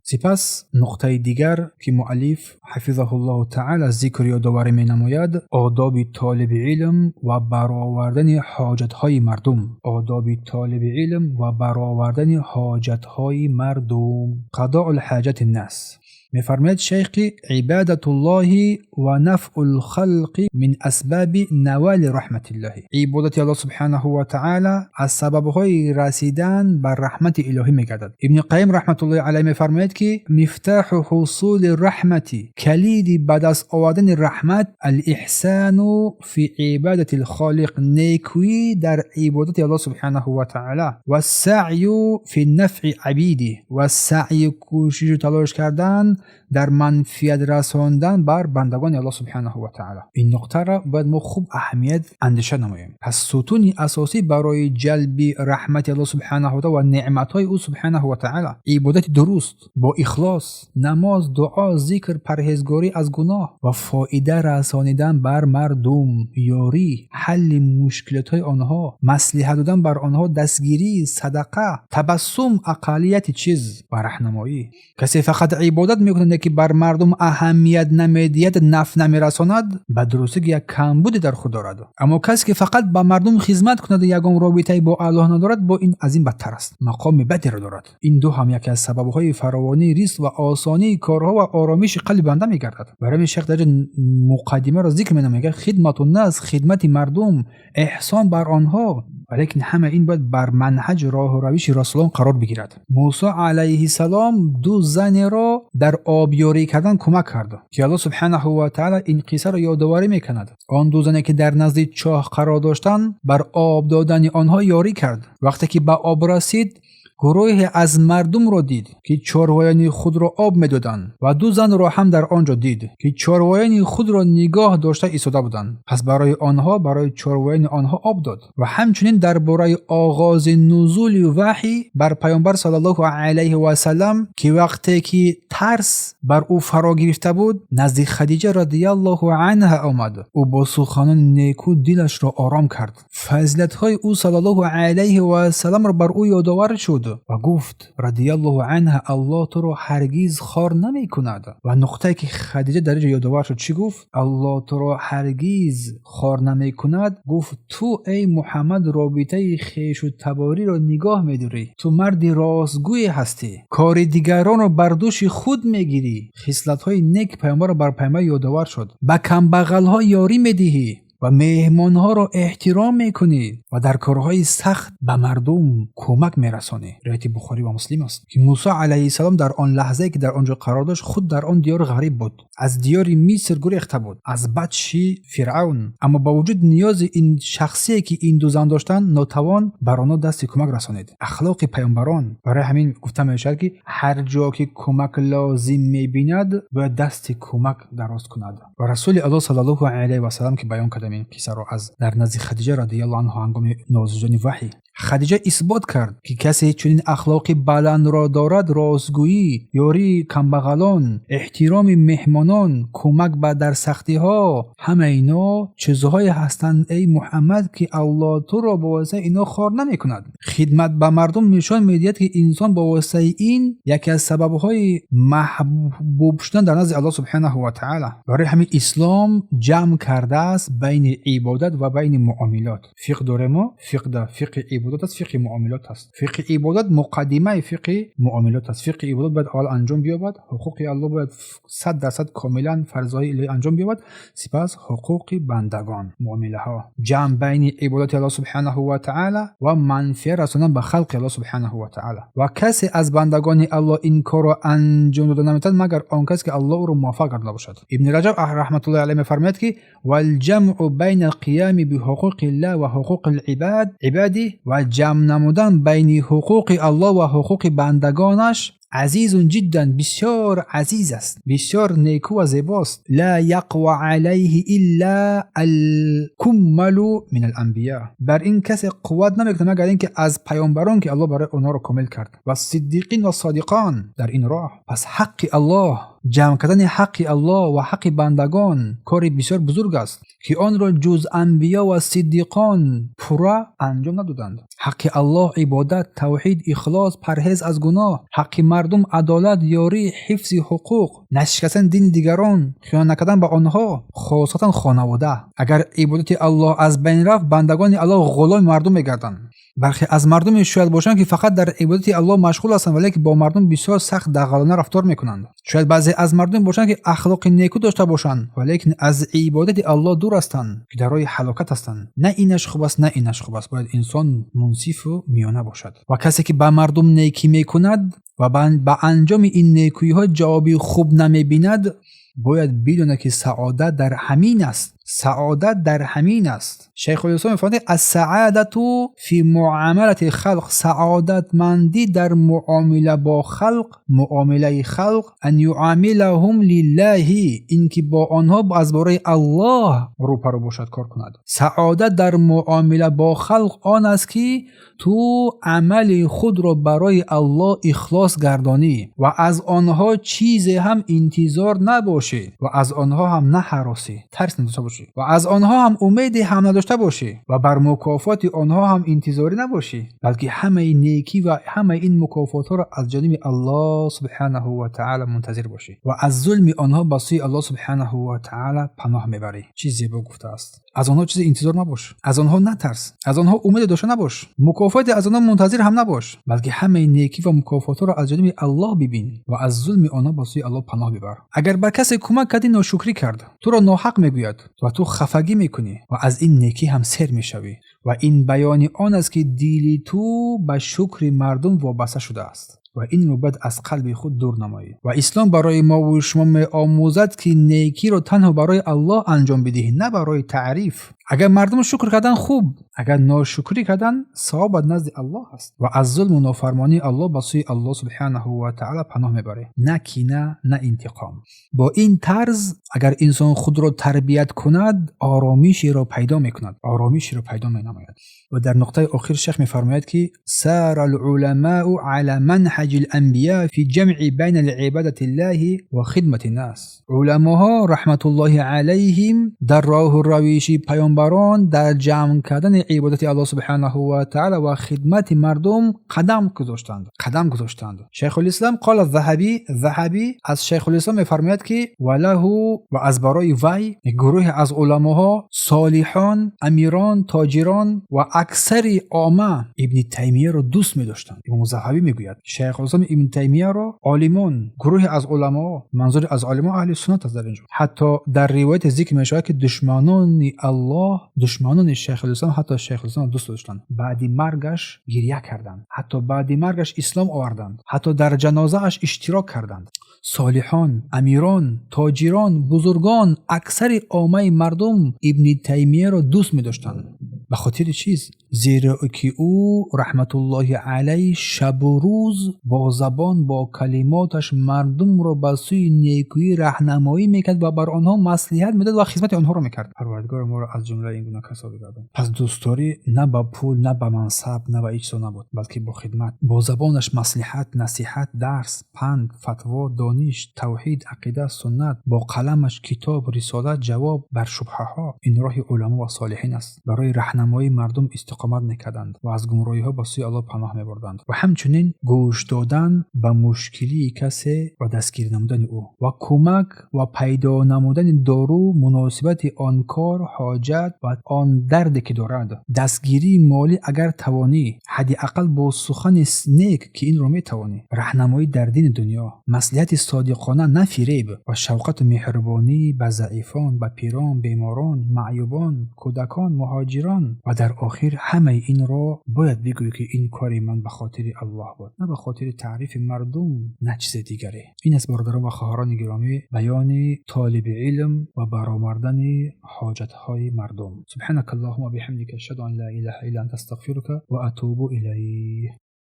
Сипас нуқтаи дигар, ки муаллиф ҳафизаҳуллоҳу таъала зикр ёдоварӣ менамояд, одоби толиби илм ва баровардани ҳоҷатҳои мардум. Одоби толиби илм ва баровардани ҳоҷатҳои мардум. Қадоул ҳоҷати нас. Мефармояд шайх, ки ибадатуллоҳи ва нафъул халқи мин асбаби навали раҳматиллоҳи. Ибодати Аллоҳ субҳанаҳу ва таъала аз сабабҳои расидан ба раҳмати илоҳӣ мегардад. Ибни Қайим раҳматуллоҳи алайҳ мефармояд, ки мифтаҳу ҳусули раҳмати, калиди ба даст овардани раҳмат, алиҳсану фи ибадати лхолиқ, некӯӣ дар ибодати Аллоҳ субҳанаҳу ва таъала, ва саъю фи нафъи абиди, ва саъю кӯшишу талош кардан дар манфиат расондан бар бандагони Аллоҳ субҳанаҳу ва таъала. Ин нуқтаро бояд мо хуб аҳамият андеша намоем. Пас сутуни асосӣ барои ҷалби раҳмати Аллоҳ субҳанаҳу ва таъала ва неъматҳои ӯ субҳанаҳу ва таъала ибодати дуруст бо ихлос, намоз, дуо, зикр, парҳезгорӣ аз гуноҳ ва фоида расонидан бар мардум, ёрӣ, ҳалли мушкилотҳои онҳо, маслиҳат додан бар онҳо, дастгирӣ, садақа, табассум, ақаллияти чиз ва раҳнамоӣ. Касе фақат ибодат мекунад, ки бар мардум аҳамият намедиҳад, нафъ намерасонад, ба дурустӣ як камбуде дар худ дорад. Аммо касе ки фақат ба мардум хизмат кунад, ягон робитае бо Аллоҳ надорад, бо ин аз ин бадтар аст, мақоми бадеро дорад. Ин ду ҳам яке аз сабабҳои фаровонии ризқ ва осонии корҳо ва оромиши қалби банда мегардад. Барои ҳамин шайх дар ҷо муқаддимаро зикр менамояд, мегӯяд: хидмату нас, хидмати мардум, эҳсон бар онҳо. Валекин ҳама ин бояд бар манҳаҷ, роҳу равиши расулон қарор бигирад. Мусо алайҳиссалом ду занеро дар обёрӣ кардан кӯмак кард, ки Аллоҳ субҳанаҳу ва таъала ин қиссаро ёдоварӣ мекунад. Он ду зане ки дар назди чоҳ қарор доштанд, бар об додани онҳо ёрӣ кард. Вақте ки ба об расид, гурӯҳе аз мардумро дид, ки чорвоёни худро об медоданд, ва ду занро ҳам дар он ҷо дид, ки чорвоёни худро нигоҳ дошта истода буданд. Пас барои онҳо, барои чорвоёни онҳо об дод. Ва ҳамчунин дар бораи оғози нузули ваҳй бар Паёмбар саллаллоҳу алайҳи васаллам, ки вақте ки тарс бар ӯ фаро гирифта буд, назди Хадиҷа радиаллоҳу анҳа омад. Ӯ бо суханони некӯ дилашро ором кард, фазилатҳои ӯ саллаллоҳу алайҳи васалламро бар ӯ ёдовар шуд ва гуфт радиаллоҳу анҳа: «Аллоҳ туро ҳаргиз хор намекунад». Ва нуқтае ки Хадиҷа дар инҷо ёдовар шуд, чӣ гуфт? «Аллоҳ туро ҳаргиз хор намекунад», гуфт: «Ту, эй Муҳаммад, робитаи хешу табориро нигоҳ медорӣ, ту марди ростгӯе ҳастӣ, кори дигаронро бар дӯши худ мегирӣ». Хислатҳои нек паёмбарро бар паёмбар ёдовар шуд. «Ба камбағалҳо ёрӣ медиҳӣ ва меҳмонҳоро эҳтиром мекунӣ ва дар корҳои сахт ба мардум кӯмак мерасонӣ». Ривояти Бухорӣ ва Муслим аст, ки Мусо алайҳиссалом дар он лаҳзае ки дар он ҷо қарор дошт, худ дар он диёр ғариб буд, аз диёри Миср гурехта буд аз батши Фиръавн. Аммо ба вуҷуди ниёзи ин шахсие ки ин ду зан доштанд, нотавон бар онҳо дасти кӯмак расонид. Ахлоқи паёмбарон. Барои ҳамин гуфта мешавад, ки ҳар ҷо ки кӯмак лозим мебинад, бояд дасти кӯмак дароз кунад. Ва Расули Аллоҳ саллаллоҳу алайҳи васаллам, ки баён кардам ин қиссаро, аз дар назди Хадиҷа радиаллоҳу анҳу ҳангоми нозил шудани ваҳй, Хадиҷа исбот кард, ки касе чунин ахлоқи баландро дорад: ростгӯӣ, ёрии камбағалон, эҳтироми меҳмонон, кӯмак ба дар сахтиҳо, ҳама ино чизҳое ҳастанд, эй Муҳаммад, ки Аллоҳ туро бо воситаи ино хор намекунад. Хидмат ба мардум нишон медиҳад, ки инсон бо воситаи ин яке аз сабабҳои маҳбуб шудан дар назди Аллоҳ субҳанаҳу ва таъала. Барои ҳамин ислом ҷамъ кардааст байни ибодат ва байни муомилот. Фиқҳ дорем мо, фиқҳ фиқҳи ибодат аст, фиқҳи муомилот аст. Фиқҳи ибодат муқаддимаи фиқҳи муомилот аст. Фиқҳи ибодат бояд аввал анҷом биёбад, ҳуқуқи Аллоҳ бояд 100% комилан фарзҳои илоҳӣ анҷом биёбад, сипас ҳуқуқи бандагон, муомилаҳо, ҷамъ байни ибодати Аллоҳ субҳанаҳу ва таъала ва манфиат расондан ба халқи Аллоҳ субҳанаҳу ва таъала. Ва касе аз бандагони Аллоҳ ин корро анҷом дода наметавонад, магар он кас ки Аллоҳ ӯро муваффақ гардонида бошад. Ибни Раҷаб раҳматуллоҳи алайҳ мефармояд, ки валҷамъу байна алқиями биҳуқуқи-ллоҳ ва ҳуқуқи либад ибади, ва ҷамъ намудан байни ҳуқуқи Аллоҳ ва ҳуқуқи бандагонаш, азизун ҷиддан, бисёр азиз аст, бисёр некӯ ва зебост. Ла яқва алайҳи илла алкуммалу мин аланбиё, бар ин касе қувват намекунад, магар ин ки аз паёмбарон, ки Аллоҳ барои онҳоро комил кард, ва сиддиқин ва содиқон дар ин роҳ. Пас ҳаққи Аллоҳ Ҷамъ кардани ҳаққи Аллоҳ ва ҳаққи бандагон кори бисёр бузург аст, ки онро ҷуз анбиё ва сиддиқон пурра анҷом надоданд. Ҳаққи Аллоҳ ибодат, тавҳид, ихлос, парҳез аз гуноҳ, ҳаққи мардум адолат, ёрӣ, ҳифзи ҳуқуқ, нашикастани дини дигарон, хиёнат накардан ба онҳо, хосатан хонавода. Агар ибодати Аллоҳ аз байн рафт, бандагони Аллоҳ ғуломи мардум мегарданд. Бархе аз мардуме шояд бошанд, ки фақат дар ибодати Аллоҳ машғул ҳастанд, валеки бо мардум бисёр сахт дағалона рафтор мекунанд. Шояд баъзе аз мардум бошанд, ки ахлоқи неку дошта бошанд, валекин аз ибодати Аллоҳ дур ҳастанд, ки дар роҳи ҳалокат ҳастанд. На инаш хуб аст, на инаш хуб аст. Бояд инсон мунсифу миёна бошад. Ва касе ки ба мардум некӣ мекунад ва ба анҷоми ин некӯиҳо ҷавоби хуб намебинад, бояд бидонад, ки саодат дар ҳамин аст. Саодат дар ҳамин аст. Шайхулислом мефармояд: «Ассаадату фи муомалати халқ», саодатмандӣ дар муомила бо халқ, муомилаи халқ, ан юомилаҳум лиллаҳи, ин ки бо онҳо аз бораи Аллоҳ рӯпарӯ бошад, кор кунад. Саодат дар муомила бо халқ он аст, ки ту амали худро барои Аллоҳ ихлос гардонӣ ва аз онҳо чизе ҳам интизор набошӣ ва аз онҳо ҳам наҳаросӣ, тарс надошта бошӣ ва аз онҳо ҳам умеде ҳам надошта бошӣ ва бар мукофоти онҳо ҳам интизорӣ набошӣ, балки ҳамаи некӣ ва ҳамаи ин мукофотҳоро аз ҷониби Аллоҳ субҳанаҳу ва таъала мунтазир бошӣ ва аз зулми онҳо ба сӯи Аллоҳ субҳанаҳу ва таъала паноҳ мебарӣ. Чӣ зебо гуфтааст! Аз онҳо чизе интизор мабош, аз онҳо натарс, аз онҳо умеде дошта набош, мукофоте аз онҳо мунтазир ҳам набош, балки ҳамаи некӣ ва мукофотҳоро аз ҷониби Аллоҳ бибин ва аз зулми онҳо ба сӯи Аллоҳ паноҳ бибар. Агар бар касе кӯмак кардӣ, ношукрӣ кард, туро ноҳақ мегӯяд ва ту хафагӣ мекунӣ ва аз ин некӣ ҳам сер мешавӣ. Ва ин баёни он аст, ки дили ту ба шукри мардум вобаста шудааст ва инро бояд аз қалби худ дур намоӣ. Ва ислом барои мову шумо меомӯзад, ки некиро танҳо барои Аллоҳ анҷом бидиҳӣ, на барои таъриф. Агар мардум шукр кардан, хуб, агар ношукрӣ кардан, савобат назди Аллоҳ аст ва аз зулму нофармонии Аллоҳ ба сӯи Аллоҳ субҳанаҳу ва таъала паноҳ мебарӣ. На кина, на интиқом. Бо ин тарз агар инсон худро тарбият кунад, оромишеро пайдо мекунад, оромишеро пайдо менамояд. Ва дар нуқтаи охир шайх мефармояд, ки сара алуламау ала манҳаҷи ланбия фи ҷамъи байна либадати ллаҳи ва хидмати ннас. Уламоҳо раҳматуллоҳи алайҳим дар роҳу равиши паёмбарон дар ҷамъ кардани ибодати Аллоҳ субҳанаҳу ва таъала ва хидмати мардум қадам гузоштанд, қадам гузоштанд. Шайхулислам қола Заҳабӣ, Заҳабӣ аз Шайхулислом мефармояд, ки валаҳу, ва аз барои вай гурӯҳе аз уламоҳо, солиҳон, амирон, тоҷирон ва аксари омма Ибни Таймияро дӯст медоштанд. Имом Заҳабӣ мегӯяд, Шайхулислом Ибни Таймияро олимон, гурӯҳе аз уламо, манзури аз олимо аҳли суннат аст дар инҷо. Ҳатто дар ривояте зикр мешавад, ки душманони Аллоҳ, душманони Шайхулислом ҳатто Шайхулислом дӯст доштанд. Баъди маргаш гиря карданд, ҳатто баъди маргаш ислом оварданд, ҳатто дар ҷанозааш иштирок карданд. Солиҳон, амирон, тоҷирон, бузургон, аксари оммаи мардум Ибни Таймияро дӯст медоштанд. Ба хотири чиз? Зеро ки ӯ раҳматуллоҳи алайҳ шабу рӯз бо забон, бо калимоташ мардумро ба сӯи некӯӣ раҳнамоӣ мекард ва бар онҳо маслиҳат медод ва хизмати онҳоро мекард. Парвардигор моро аз ҷумлаи ин гуна касо бигардон. Пас дӯстдорӣ на ба пул, на ба мансаб, на ба ҳеҷ чизо набуд, балки бо хидмат, бо забонаш маслиҳат, насиҳат, дарс, панд, фатво, дониш, тавҳид, ақида, суннат, бо қаламаш китоб, рисола, ҷавоб бар шубҳаҳо. Ин роҳи уламо ва солиҳин аст. Барои раҳнамоии мардум истиқомат мекарданд ва аз гумроҳиҳо ба сӯи Аллоҳ паноҳ мебурданд. Ва ҳамчунин гӯш додан ба мушкилии касе ва дастгирӣ намудани ӯ ва кӯмак ва пайдо намудани дору муносибати он кор, ҳоҷат ва он дарде ки дорад, дастгирии молӣ агар тавонӣ, ҳадди ақал бо сухани нек, ки инро метавонӣ, раҳнамоӣ дар дини дунё, маслиҳати содиқона, на фиреб, ва шавқату меҳрубонӣ ба заифон, ба пирон, беморон, маъюбон, кӯдакон, муҳоҷирон. Ва дар охир ҳамаи инро бояд бигӯӣ, ки ин кори ман ба хотири Аллоҳ буд, на ба хотири таърифи мардум, на чизи дигаре. Ин аст, бародарон ва хоҳарони гиромӣ, баёни толиби илм ва баровардани ҳоҷатҳои мардум. Субҳанака аллоҳума биҳамдика, ашҳаду ан ла илаҳа илла анта, астағфирука ва атубу илайк.